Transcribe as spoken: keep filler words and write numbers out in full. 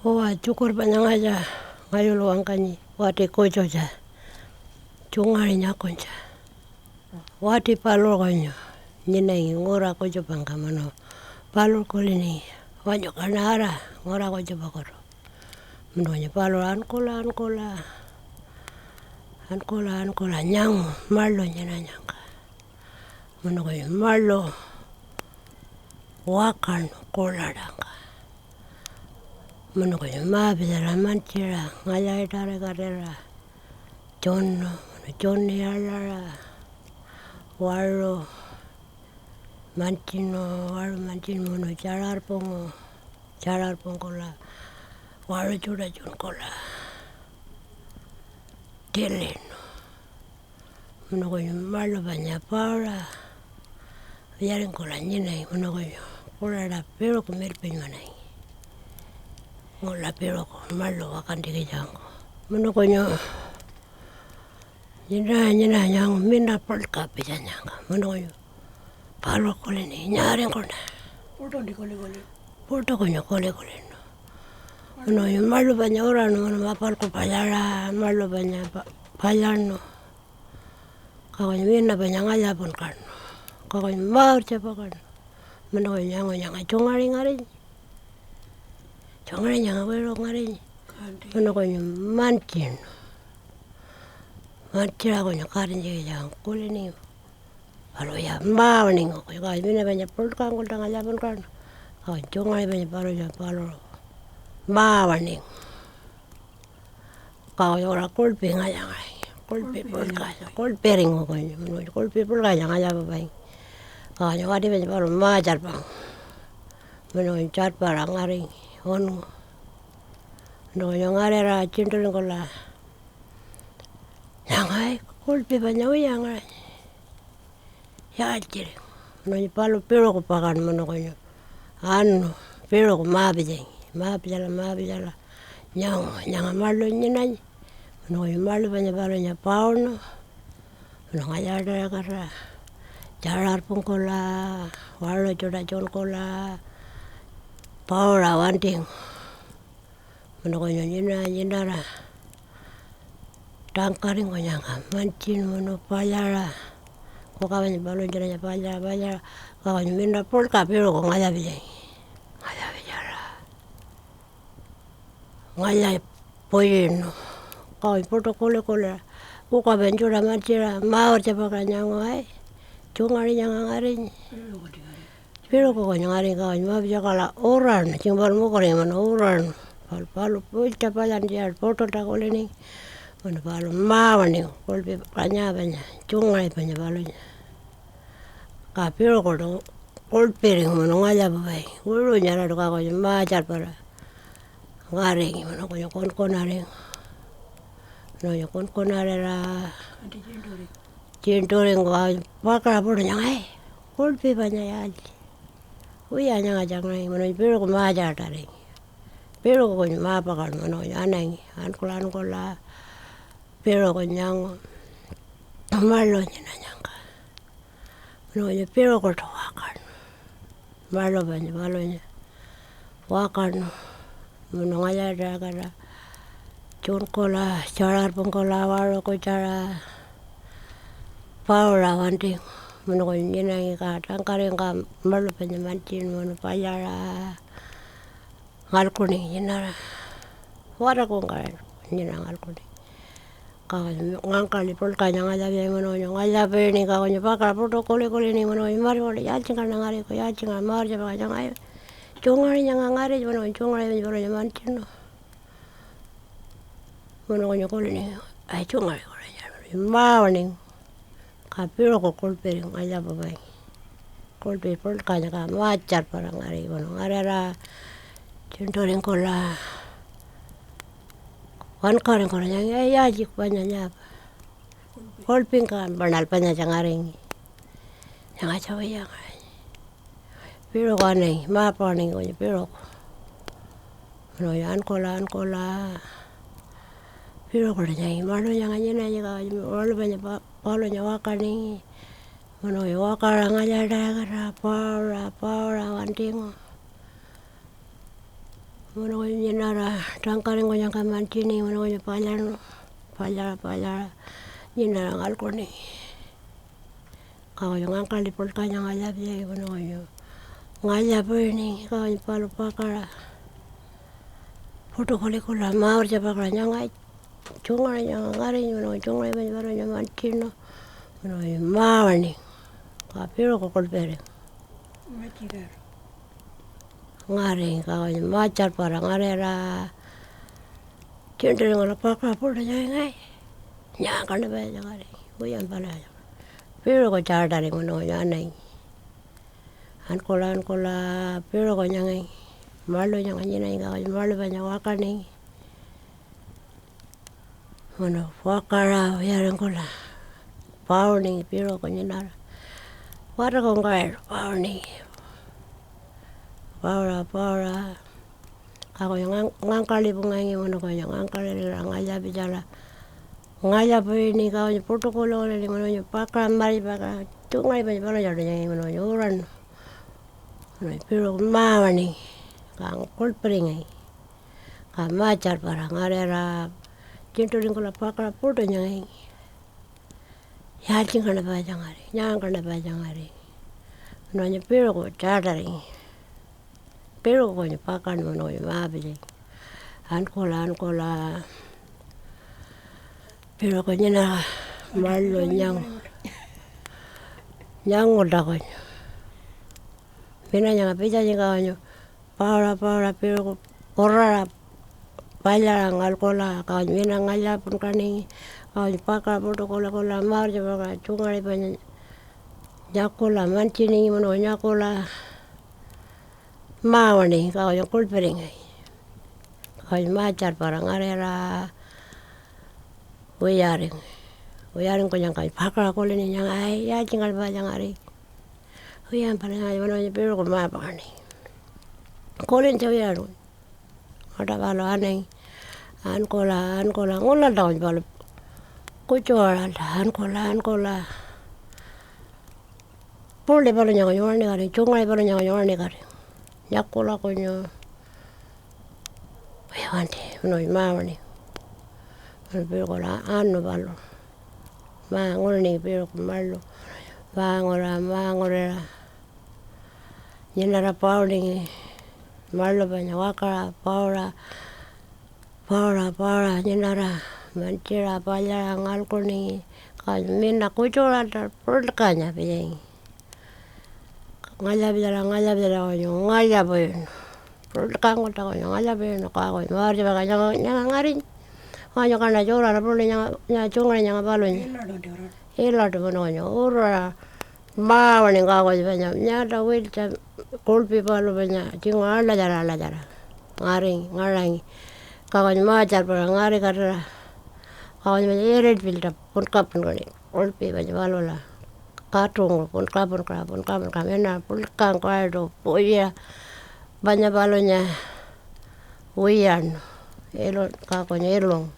Uwa, tjukurpa nyangatja ngayulu wangkanyi wati kutjutja tjungaṟi nyakunytja. Wati paluṟu kunyu nyinangi ngura kutjupangka munu paluṟu kuliningi, "Wanyu kaṉa ara ngura kutjupakutu." Munu kunyu paluṟu ankula, ankula, ankula, ankula nyangu maḻu nyinanyangka. Munu kunyu maḻu wakaṉu kuḻaṯangka. Munu kunyu ma-pitjala mantjiṟa ngalya-iṯarikatira tjunu, munu tjuni aḻaṟa waṟu mantjinu, waṟu mantjinu munu tjaṟarpungu, tjaṟarpungkula waṟu tjuṯa tjunkula tilinu. Munu kunyu maḻu panya pauṟa wiyaringkula nyinangi, munu kunyu kuṟaṯa piṟuku mirpinymanangi ngula piṟuku maḻu wakantjikitjangku. Munu kunyu nyinaa, nyinaa nyangu mina puḻka pitjanyangka, munu kunyu paluṟu kulini, "Nyaaringkuṉa?" Puṯunti kuli-kuli. Puṯu kunyu kuli-kulinu. Munu kunyu maḻu panya uraṉu, munu mapalku palyaṟa maḻu panya pa-, palyaṉu. Ka kunyu mina panya ngalya-punkaṉu. Ka kunyu maurtja pakaṉu. Munu kunyu nyangu nyanga tjungaṟi ngarinyi. Tjungaṟi nyanga wiṟu ngarinyi. Munu kunyu mantjinu. Mantjiṟa kunyu katinytjikitjangku kulini. Palu wiya, mawaṉingu. Ka mina panya puḻkangkulta ngalya-punkaṉu. Ka tjungaṟi panya palunya paluṟu mawaṉingu. Ka ura kuḻpi ngalya-ngaringi. Kuḻpi puḻka, kuḻpiringu kunyu. Munu kuḻpi puḻkanya ngalya-pupaingi. Ka wati panya paluṟu ma-tjarpangu. Munu tjarpara ngaringi unngu. Munu ngarira tjiṉṯuringkula, "Nyangai, kuḻpi panya wiya ngaṟanyi. Yaaltjiringu?" Munu paluṟu piṟuku pakaṉu munu kunyu anu piṟuku ma-pitjangi. Ma-pitjala, ma-pitjala nyangu nyanga maḻu nyinanyi. Munu kunyu maḻu panya palunya pauṉu. Munu ngalya-iṯarakatira tjaṟarpungkula waṟu tjuṯa tjunkula pauṟa wantingu. Munu kunyu nyinara, nyinara tangkaringkunyangka mantjinu munu palyaṟa, kuka panya palunyatjara palyaṟa, palyaṟa, ka kunyu mina puḻka piṟuku ngalya-pitjangi. Ngalya-pitjala ngalya-puyinu. Ka kunyu puṯu kuli-kulira kuka panya tjuṯa mantjiṟa maurtja pakaṟa nyangu, "Ai, tjungaṟi nyanga ngarinyi." Piṟuku kunyu ngaringi ka kunyu ma-pitjakala uraṉu, tjinga paluṟu mukuringi munu uraṉu. Palu, palu pulytja palyantja puṯulta kuliningi, munu paluṟu mawaṉingu kuḻpi panya, panya tjungaṟi panya palunya. Ka piṟukuṯu kuḻpiringu munu ngalya-pupai wiṟunyaraṯu ka kunyu ma-tjarpara ngaringi, munu kunyu kunkunaringu. Munu kunyu kunkunarira tjiṉṯuringkula pakaṟa puṯu nyanga, "Ai, kuḻpi panya yaaltji? Wiya, nyangatja ngarinyi." Munu piṟuku ma-tjartaringi. Piṟuku kunyu ma-pakaṉu, munu kunyu anangi ankula, ankula piṟuku nyangu maḻu nyinanyangka. Munu kunyu piṟukuṯu wakaṉu maḻu panya palunya. Wakaṉu munu ngalya-iṯarakatira tjunkula tjaṟarpungkula waṟu kutjara pauṟa wantingu. Munu kunyu nyinangi ka tangkaringka maḻu panya mantjinu munu palyaṟa ngalkuningi nyinara. Watarkungka nyinara ngalkuningi. Ka kunyu ngangkaḻi puḻkanya ngalya-pitjangi, munu kunyu ngalya-piyiningi, ka kunyu pakaṟa puṯu kuli-kuliningi, munu kunyu, "Mari, wati yaaltjingkaṉa ngariku, yaaltjingkaṉa maurtja pakaṟa nyanga? Ai, tjungaṟi nyanga ngarinyi." Munu kunyu tjungaṟi palunya mantjinu. Munu kunyu kuliningi, "Ai, tjungaṟi kuliningi." Mawaṉingu. Ka piṟuku kuḻpiringu ngalya-pupai. Kuḻpi puḻkanya ka ma-tjarpara ngaringi, munu ngarira tjiṉṯuringkula wankaringkula nyangi, "Ai, yaaltji panya nyapa? Kuḻpingka maṉal panyatja ngaringi." Nyangatja wiya ngarinyi. Piṟuku anangi, ma-pakaningi kunyu piṟuku. Munu kunyu ankula, ankula piṟukuṯu nyangi maḻu nyanga nyinanyi, ka kunyu maḻu panya pa-, palunya wakaningi. Munu kunyu wakaṟa ngalya-iṯarakatira pauṟa, pauṟa wantingu. Munu kunyu nyinara tangkaringkunyangka mantjiningi munu kunyu palyaṉu, palyaṟa palyaṟa nyinara ngalkuningi. Ka kunyu ngangkaḻi puḻka nyanga ngalya-pitjangi munu kunyu ngalya-puiningi, ka kunyu paluṟu pakaṟa puṯu kulikula maurtja pakaṟa nyanganyi. Tjungaṟi nyanga ngarinyi munu tjungaṟi panya palunya mantjinu munu mawaṉi, ka piṟuku kuḻpiringu. Ngaringi ka kunyu matjarpara ngarira tjiṉṯuringkula pakaṟa puṯu nyanganyi. Nyangkaṉa payatja ngaringi, wiyan palaya. Piṟuku tjaṯaringu munu kunyu anangi. Ankula ankula piṟuku nyangangi. Maḻu nyanga nyinangi ka kunyu maḻu panya wakaningi. Munu pakaṟa wiyaringkula pauningi piṟuku nyinara. Watarku ngayulu pauningi. Pauṟa, pauṟa. Ka kunyu ngang-, ngangkaḻi pungangi munu kunyu ngangkaḻirira ngalya-pitjala ngalya-puini, ka kunyu puṯu kulikulini munu kunyu pakaṟa maripakaṟa tjungaṟi panya palunyatjaṯu nyangangi munu kunyu uraṉu. Munu piṟuku mawaṉingi, ka kuḻpiringangi. Ka matjarpara ngarira tjiṉṯuringkula pakaṟa puṯu nyangangi. Yaaltjingkaṉa payatja ngaringi, nyangangkaṉa payatja ngaringi? Munu wanyu piṟuku tjaṯaringi. Piṟuku kunyu pakaṉu munu kunyu ma-pitjangi. Ankula, ankula piṟuku nyinara maḻu nyang-, nyangulta kunyu. Mina nyanga pitjanyangka wanyu pauṟa, pauṟa piṟuku kuraṟa palyaṟa ngalkula, ka wanyu mina ngalya-punkaningi, ka wanyu pakaṟa puṯu kulikula maurtja pakaṟa tjungaṟi panya nyakula mantjiningi munu nyakula mawaṉi, ka wanyu kuḻpiringangi. Ka wanyu matjarpara ngarira wiyaringu. Wiyaringkunyangka pakaṟa kulini nyanga, ai, yaaltjingkaṉa payatja ngaringi? Wiya, pala nyanga wanyu piṟuku ma-pakaṉi. Kulintja wiyaringu. Ngaṯa paluṟu anangi. Ankula, ankula, ngulalta kunyu paluṟu kutjuwaṟalta, ankula, ankula. Puḻi palunya kunyu waṉikatingu, tjungaṟi palunya kunyu waṉikatingu. Nyakula kunyu, wiya, wanti, munu mawaṉi. Munu piṟukula anu paluṟu. Ma-, nguriningi piṟuku maḻu. Maangura, maangurira nyinara pauningi maḻu panya wakaṟa, pauṟa, pauṟa, pauṟa nyinara mantjiṟa palyaṟa ngalkuningi, ka mina kutjuwaṟalta puḻkanya pitjangi. Ngalya-pitjala, ngalya-pitjala kunyu ngalya-puyunu. Puḻkangulta kunyu ngalya-puyunu, ka kunyu maurtjipaka nyanga, nyanga ngarinyi. Wanyu kaṉa tjukurara puḻi nyanga, nyanga tjungaṟi nyanga palunya. Ilaṭu munu kunyu uraṟa mawaṉi ka kunyu panya nyata wiltja kuḻpi paluṟu panya tjinguṟu aḻatjara, aḻatjara ngaringi, ngaṟangi. Ka kunyu matjarpara ngarikatira, ka kunyu panya iritpilta punka punkaningi kuḻpi panya palula. Katungku punka punka, punka punka mina puḻkangku aṟu puya panya palunya wiyaṉu. Ilu-, ka kunyu ilungu.